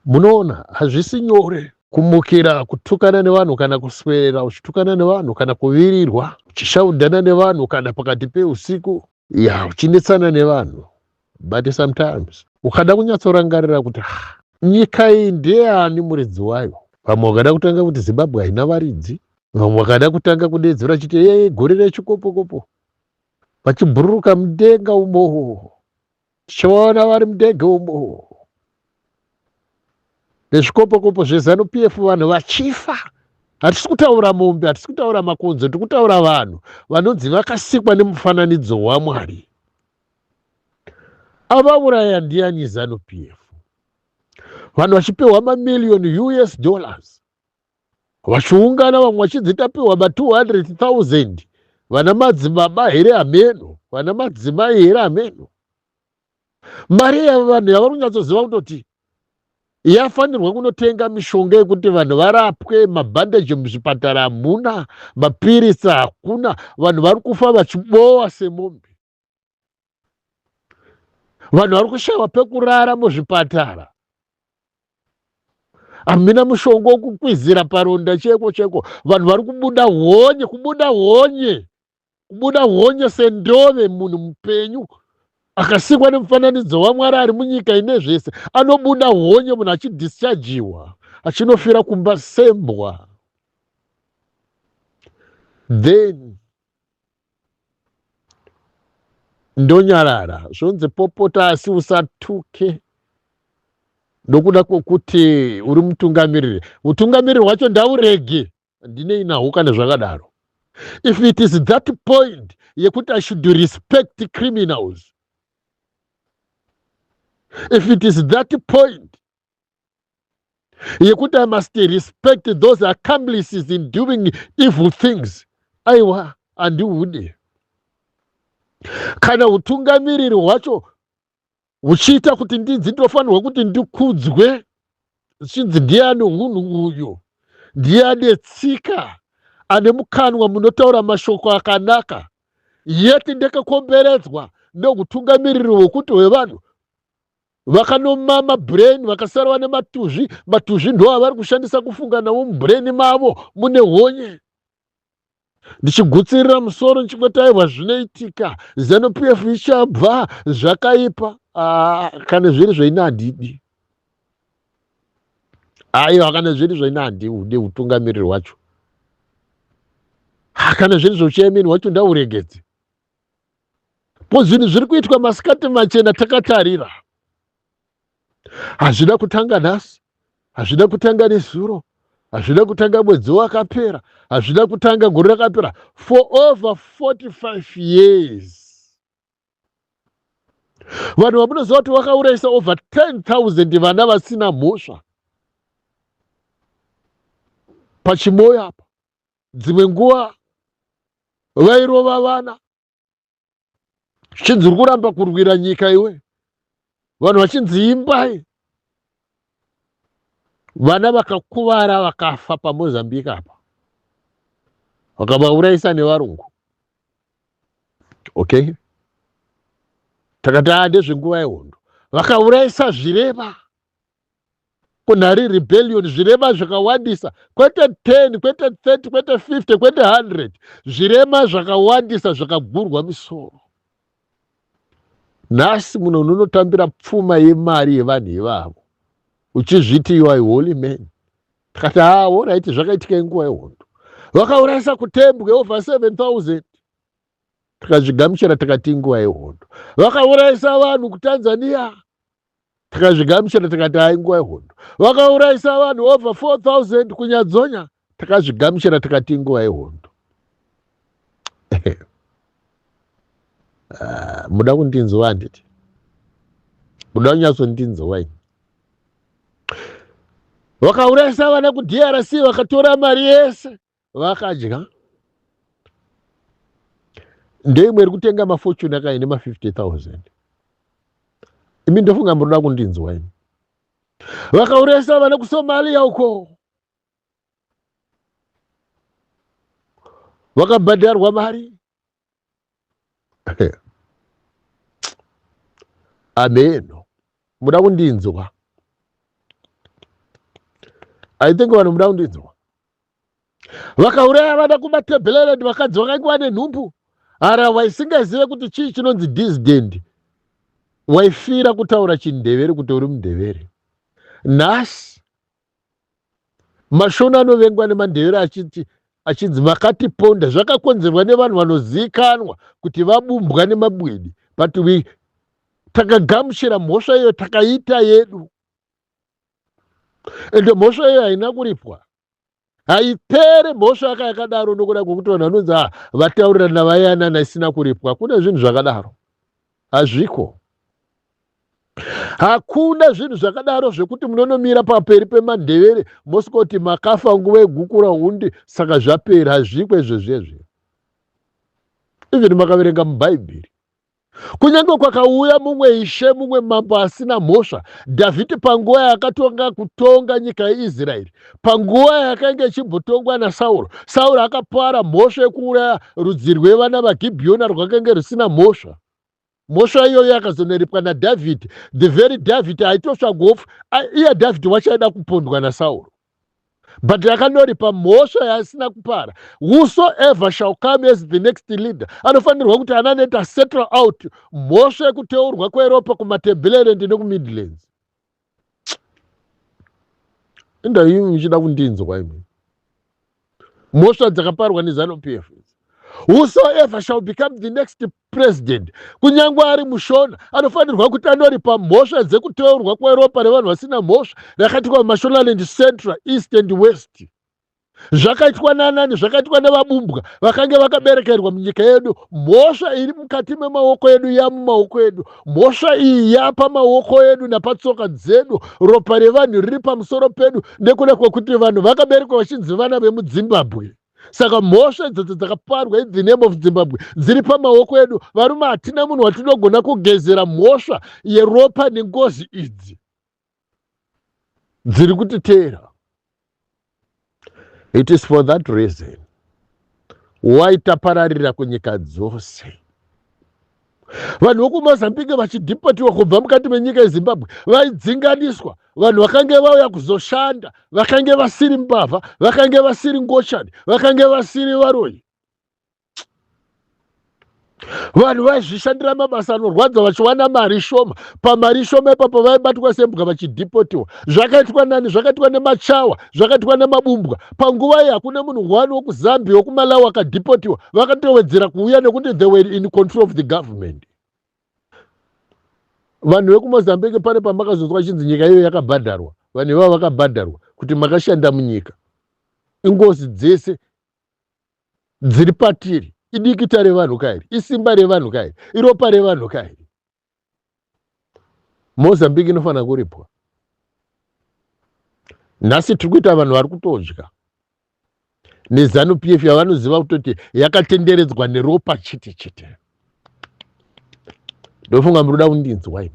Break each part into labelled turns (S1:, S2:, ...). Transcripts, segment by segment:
S1: Munoona, hazvisi nyore kumukira kutukana nevanhu kana kuswera uchitukana nevanhu kana kuvirirwa uchishaudhana nevanhu kana pakati peusiku, ya, uchinetsana nevanhu. But sometimes ukada kunyatsorangarira kuti ah, nyika iyi ndeyani muridzi wayo. Vamwe vakada kutanga kuti Zimbabwe haina varidzi, vamwe vakada kutanga kudedzera chiti ee gore rechikopokopo, vachibhururuka mudenga umo, tichivaona vari mundege umo nezvikopokopo zveZanu PF, vanhu vachifa. Hatisi kutaura mombe, hatisi kutaura makonzo, tiri kutaura vanhu vanonzi vakasikwa nemufananidzo waMwari. Avauraya ndiani? ZANU PF. Vanhu vachipiwa mamiliyoni US dollars, vachiungana, vamwe vachinzi tapiwa ma 200 000. Vana madzibaba here hameno, vana madzimai here hameno. Mari yavanhu yavari kunyatsoziva kutoti yafanirwa kunotenga mishonga yekuti vanhu varapwe, mabhandeji muzvipatara hamuna, mapiritsi hakuna, vanhu vari kufa vachibowa semombe, vanhu vari kushaiwa pekurara muzvipatara, hamina mushonga wekukwizira paronda cheko cheko, vanhu vari kubuda honye, kubuda honye, kubuda honye sendove. Munhu mupenyu akasikwa nemufananidzo waMwari ari munyika ine zvese anobuda honye, munhu achidischargiwa achinofira kumba sembwa. Then ndonyarara, zvonzi popota asi usatuke nokuda kwokuti uri mutungamiriri. Utungamiriri hwacho ndaurege, ndinei nahwo kana zvakadaro? If it is that point yekuti I should respect criminals, if it is that point yekuti I must respect those accomplices in doing evil things, aiwa, handihude. Kana utungamiriri hwacho huchiita kuti ndinzi ndofanirwa kuti ndikudzwe, zvichinzi ndiani hunhu uyu, ndiye ane tsika, ane mukanwa munotaura mashoko akanaka, yet ndakakomberedzwa neutungamiriri hwekuti hwevanhu vakanomama brain, vakasara vane matuzvi. Matuzvi ndo avari kushandisa kufunga navo, mubrain mavo mune honye. Ndichigutsirira musoro ndichingoti aiwa, zvinoitika, ZANU PF ichabva, zvakaipa. Kana zviri zvaini handidi, aiwa, kana zviri zvaini handiude utungamiriri hwacho. Kana zviri zveuchairman hwacho ndauregedze po. Zvinhu zviri kuitwa masikati machena takatarira, hazvina kutanga nhasi, hazvina kutanga nezuro, hazvina kutanga mwedzi wakapera, hazvina kutanga gore rakapera. For over 45 years, vanhu vamunoziva kuti vakaurayisa over 10 000 vana vasina mhosva pachimoyo apa. Dzimwe nguva vairova vana zvichinzi uri kuramba kurwira nyika iwe, vanhu vachinzi imbai, vana vakakuvara vakafa paMozambique apa, vakavaurayisa nevarungu. Okay, takati aa ndezvenguva yehondo. Vakaurayisa zvirema kuNhari Rebellion, zvirema zvakawandisa, kwete 10, kwete 30, kwete 50, kwete 100, zvirema zvakawandisa zvakagurwa misoro. Nhasi munhu unonotambira pfuma yemari yevanhu ivavo uchizviti you are holy man. Tikati haa, alright, zvakaitika inguva yehondo. Vakaurayisa kuTembwe over 7000, tikazvigamuchira, tikati inguva yehondo. Vakaurayisa vanhu kuTanzania, tikazvigamuchira, tikati hai, nguva yehondo. Vakaurayisa vanhu over 4000 kuNyadzonya, takazvigamuchira, tikati inguva yehondo. Ah, muda kundinzwa handiti? Muda kunyatsondinzwa ini? Vakaurayisa vana kuDRC, vakatora mari yese vakadya. Ndeimwe iri kutenga maFortuner kaine ma50 000. Imi ndofunga munoda kundinzwa ini. Vakaurayisa vana kuSomalia uko, vakabhadharwa mari. Ameno, muda kundinzwa? I think vanhu muda kundinzwa. Vakauraya vana kuMatebeleland, vakadzi vakange vane nhumbu. Harahwa isingazive kuti chii chinonzi dissident, waifira kutaura chiNdevere kuti uri muNdevere. Nhasi Mashona anovengwa nemaNdevere achiti achinzi makatiponda. Zvakakonzerwa nevanhu vanozivikanwa kuti vabumbwa nemabwidi, but we takagamuchira mhosva iyo, takaita yedu, ende mhosva iyo haina kuripwa, haipere mhosva yaka yakadaro, nokuda kwekuti vanhu vanonzi ah, vataurirana vayanana isina kuripwa. Kune zvinhu zvakadaro? Hazviko. Hakuna zvinhu zvakadaro zvekuti munonomira paperi pemaNdevere mosvikoti makafa nguva yegukura hundi, saka zvapera. Hazviko izvozvezvi. Even makaverenga muBhaibheri, kunyange kwakauya mumwe ishe, mumwe mambo asina mhosva, Dhavhidhi, panguva yaakatonga kutonga nyika yeIsraeri, panguva yakanga ichimbotongwa naSauro, Sauro akapara mhosva yekuuraya rudzi rwevana vaGibhiyona rwakange rusina mhosva. Mhosva iyoyo yakazonoripwa naDhavhidhi, the very Dhavhidhi aitotsvagwa. Iye Dhavhidhi wacho aida kupondwa naSauro, but akanoripa mhosva yaasina kupara. Whosoever shall come as the next leader anofanirwa kuti ananeta settle out mhosva yekuteurwa kweropa kuMatebeleland nekuMidlands. Inda imi muchida kundinzwa imi, mhosva dzakaparwa neZANU PF. Whosoever shall become the next president, kunyange ari muShona, anofanirwa kuti anoripa mhosva dzekuteurwa kweropa revanhu vasina mhosva rakaitwa muMashonaland Central, East and West. Zvakaitwa nanani? Zvakaitwa nevabumbwa vakange vakaberekerwa munyika yedu. Mhosva iri mukati memaoko edu, yamumaoko edu. Mhosva iyi yapa maoko edu napatsoka dzedu. Ropa revanhu riri pamusoro pedu nekuda kwekuti vanhu vakaberekwa vachinzi vana vemuZimbabwe. Saka mhosva idzodzo dzakaparwa in the name of Zimbabwe dziri pamaoko edu. Varume, hatina munhu watinogona kugezera mhosva yeropa nengozi idzi dziri kutiteera. It is for that reason why tapararira kunyika dzose. Vanhu vekuMozambique vachidhipotiwa kubva mukati menyika yeZimbabwe, vaidzinganiswa. Vanhu vakange vauya kuzoshanda, vakange vasiri mbavha, vakange vasiri ngochani, vakange vasiri varoyi. Vanhu vaizvishandira mabasa anorwadza vachiwana mari shoma. Pamari shoma ipapo vaibatwa sembwa vachidhipotiwa. Zvakaitwa nani? Zvakaitwa nemachawa, zvakaitwa nemabumbwa. Panguva iyi hakuna munhu one wekuZambia, wekuMalawi akadhipotiwa. Vakatowedzera kuuya nekuti they were in control of the government. Vanhu vekuMozambique, pane pamakazonzwa chinzi nyika iyoyo yakabhadharwa? Vanhu ivavo vakabhadharwa kuti makashanda munyika. Ingozi dzese dziri patiri idikita revanhu kairi, isimba revanhu kairi, iropa revanhu kairi. Mozambique inofanira kuripwa. Nhasi tiri kuita vanhu vari kutodya neZANU PF yavanoziva kutoti yakatenderedzwa neropa chete chete. Ndofunga munoda kundinzwa imi.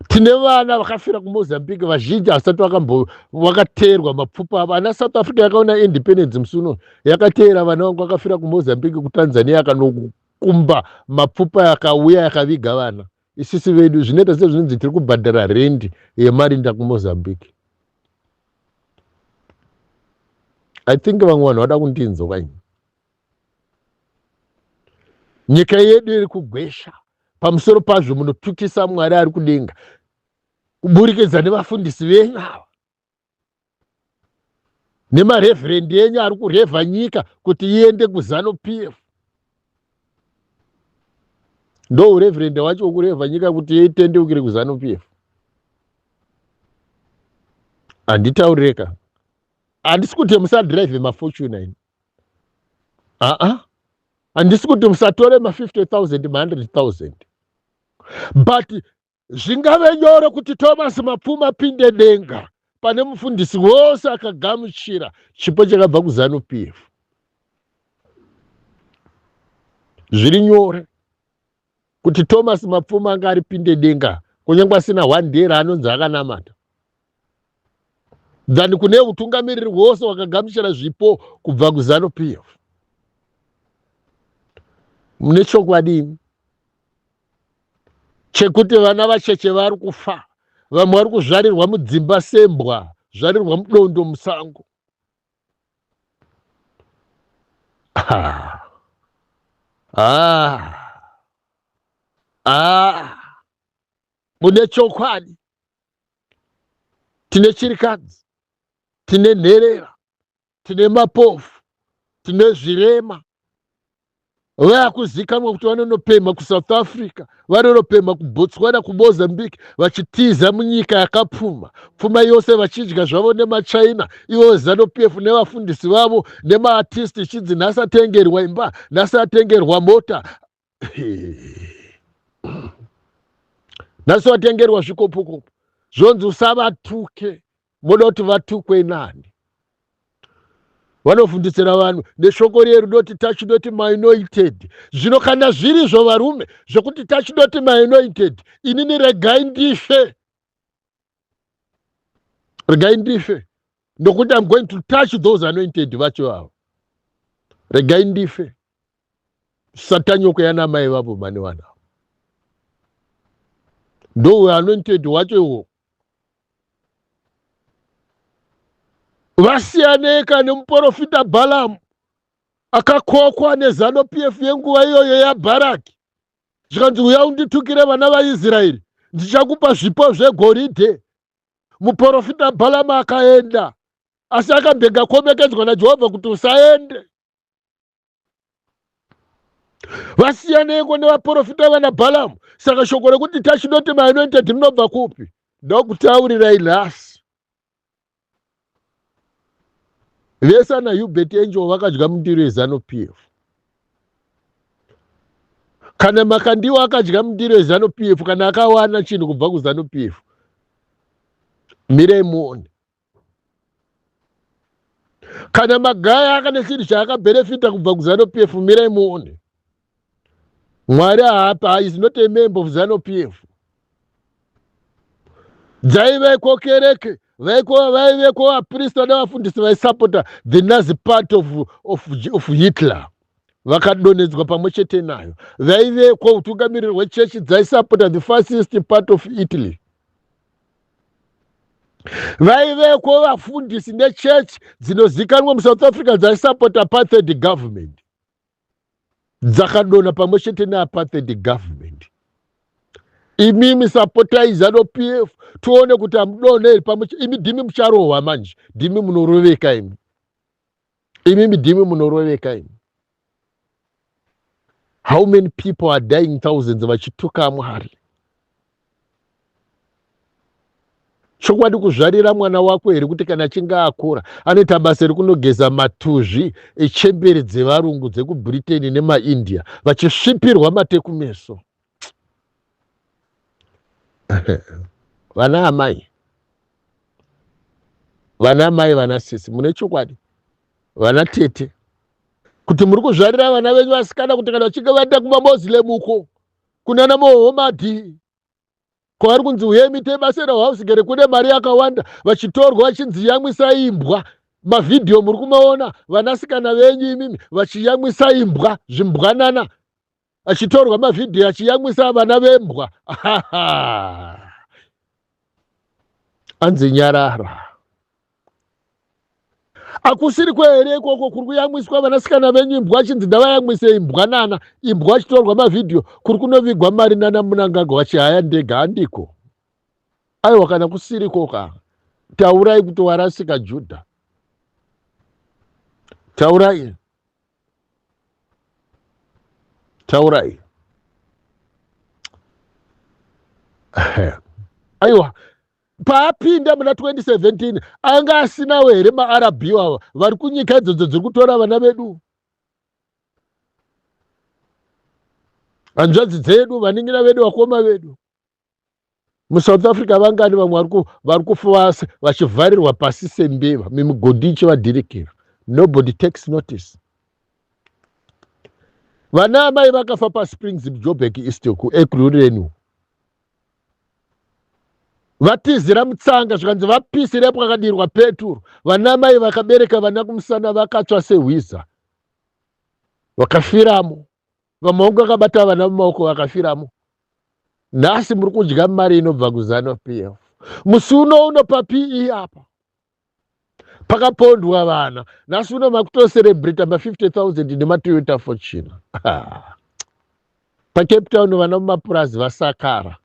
S1: Tine vana vakafira kuMozambique vazhinji vasati vakateerwa mapfupa avo. Ana South Africa yakaona independence musi uno yakateera vana vangu vakafira kuMozambique, kuTanzania yakanokumba mapfupa, yakauya yakaviga vana. Isisi vedu zvinoita sezvinonzi tiri kubhadhara rendi yemarinda kuMozambique. I think vamwe vanhu vada kundinzwa ini. Nyika yedu iri kugwesha. Pamusoro pazvo munotukisa Mwari ari kudenga kuburikidza nevafundisi venyu ava nemareverend enyu ari kurevha nyika kuti iende kuZANU PF. Ndo ureverend wacho wekurevha nyika kuti itendeukire kuZANU PF? Handitaurireka, handisi kuti musadhiraivhe maFortuner ini. Aa, handisi kuti musatore ma50 000, ma100 000, but zvingave nyoro kuti Thomas Mapfuma pinde denga pane mufundisi wose akagamuchira chipo chakabva kuZANU PF. Zviri nyore kuti Thomas Mapfuma anga ari pinde denga, kunyange asina one day raanonzi akanamata, than kune utungamiriri hwose wakagamuchira zvipo kubva kuZANU PF. Mune chokwadi chekuti vana vacheche vari kufa. Vamwe vari kuzvarirwa mudzimba sembwa, zvarirwa mudondo musango. Ah. Ah. Ah. Mune chokwadi. Tine chirikadzi, tine nherera, tine mapofu, tine zvirema. Vakuzikanwa kuti vanonopemha kuSouth Africa, vanonopemha kuBotswana, kuMozambique, vachitiza munyika yakapfuma pfuma yose, vachidya zvavo nemaChina, ivo Zanu PF nevafundisi vavo nemaartist, ichinzi nhasi atengerwa imba, nhasi atengerwa mota, nhasi watengerwa zvikopokopo, zvonzi usavatuke. Moda kuti vatukwe nani? Vanofundisira vanhu neshoko riye rinoti tachinoti maanointed. Zvino kana zvirizvo varume zvekuti tachinoti maanointed, inini regai ndife, regai ndife, nokuti I'm going to touch those anointed vacho avo. Regai ndife, satanyoko yana mai vavo mane vana ndo anointed wacho iwo. Vasiyaneka nemuprofita Bhalamu akakokwa neZanu PF yenguva iyoyo yaBharaki, zvikanzi, "Uya unditukire vana vaIsraeri, ndichakupa zvipo zvegoridhe." Muprofita Bhalamu akaenda, asi akambenge akomekedzwa naJehovha kuti usaende. Vasiyaneko nevaprofita vana Bhalamu. Saka shoko rekuti tachinoti maanointed rinobva kupi? Ndokutaurirai nhasi. Vese ana Hubert Angel vakadya mundiro yeZanu PF. Kana Makandiwa akadya mundiro yeZanu PF, kana akawana chinhu kubva kuZanu PF, mirei muone. Kana Magaya akane chinhu chaakabhenefita kubva kuZanu PF, mirai muone. Mwari haapa, is not a member of Zanu PF. Dzaiveko kereke, vaiveko vaprista nevafundisi vaisapota the Nazi part of Hitler, vakadonhedzwa pamwe chete nayo. Vaiveko utungamiriri hwechechi dzaisapota the fascist part of Italy. Vaiveko vafundisi nechechi dzinozikanwa muSouth Africa dzaisapota apartheid government, dzakadonha pamwe chete neapartheid government. Imimi sapotai Zanu PF, tione kuti hamudonhe here pamwe. Imi ndimi mucharohwa manje, ndimi munoroveka imi. Imimi ndimi munoroveka imi. How many people are dying, thousands, vachituka Mwari? Chokwadi, kuzvarira mwana wako here kuti kana achinge akura anoita basa rekunogeza matuzvi echembere dzevarungu dzekuBritain nemaIndia, vachisvipirwa mate kumeso? Vana amai, vana amai, vana sisi, mune chokwadi, vana tete, kuti muri kuzvarira vana venyu vasikana kuti kana vachinge vaenda kumaMoslem uko, kunana Mohomadhi kwavari kunzi uyai muite basa rehouse kune mari yakawanda, vachitorwa vachinzi yamwisa imbwa? Mavhidhiyo muri kumaona, vanasikana venyu imimi vachiyamwisa imbwa, zvimbwanana, achitorwa mavhidhiyo achiyamwisa vana vembwa. Anzi nyarara. Akusiri kwehere ikoko kuri kuyamwiswa vanasikana venyu imbwa, achinzi ndavayamwise imbwanana, imbwa, achitorwa mavhidhiyo, kuri kunovigwa mari nana Munangagwa vachihaya ndega? Handiko? Aiwa, kana kusiriko ka, taurai kuti warasika Judha. Taurai, taurai. Aiwa, paapinda muna 2017 anga asinawo here maRB ava vari kunyika idzodzo dziri kutora vana vedu, hanzvadzi dzedu, vanin'ina vedu, vakoma vedu muSouth Africa? Vangani vamwe vari kufa vachivharirwa pasi sembeva, mimigodhi ichivadhirikira? Nobody takes notice. Vana amai vakafa paSprings, Joburg East, kuEkurhuleni, vatizira mutsanga, zvikanzi vapisire kwakadirwa peturu. Vana mai vakabereka vana kumusana vakatsva sehwiza, vakafiramo. Vamwe vangu vakabata vana mumaoko, vakafiramo. Nhasi muri kudya mari inobva kuZanu PF. Musi uno uno paPE apa pakapondwa vana. Nhasi uno makutoserebreta ma50 000 nemaToyota Fortuner. PaCape Town vana mumapurazi vasakara.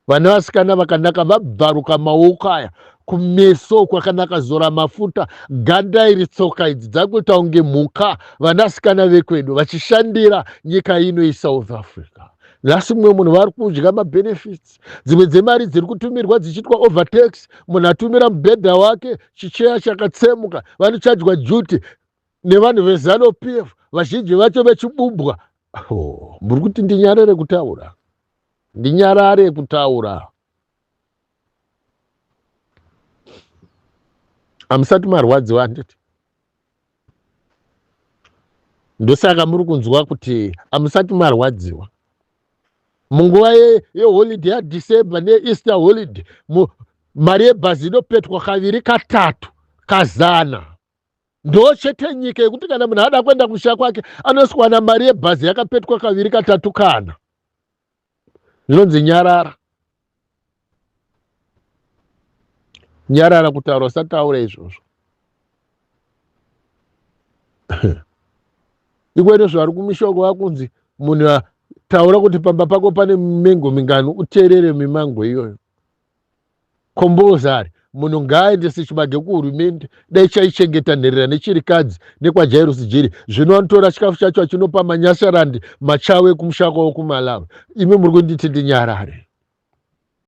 S1: Vana vasikana vakanaka vabvaruka maoko aya kumeso kwakanaka zora mafuta ganda iri tsoka idzi dzakuita kunge mhuka vanasikana vekwedu vachishandira nyika ino yeSouth Africa. Nhasi mumwe munhu vari kudya mabenefits, dzimwe dzemari dziri kutumirwa dzichiitwa overtax. Munhu atumira mubhedha wake chicheya chakatsemuka, vanochajwa duty nevanhu veZanu PF, vazhinji vacho vechibumbwa. Oh, muri kuti ndinyarare kutaura, ndinyarare kutaura. Hamusati marwadziwa handiti? Ndosaka muri kunzwa kuti hamusati marwadziwa. Munguva yeholiday yaDecember neEaster holiday, mari yebhazi inopetwa kaviri katatu kazana. Ndo chete nyika yekuti kana munhu ada kuenda kusha kwake anoswana mari yebhazi yakapetwa kaviri katatu kana. Zvinonzi nyarara. Nyarara kutaura, usataura izvozvo. Ikwene zvari kumishoko vakunzi munhu taura kuti pamba pako pane mimengo mingani uteerere mimango iyoyo. Kombozari munhu ngaaendese chibage kuhurumende dai chaichengeta nherera nechirikadzi nekwaJairosi Jiri. Zvino anotora chikafu chacho achinopa manyasharandi machawe kumusha kwavo kuMalawi. Imi muri kunditi ndinyarare.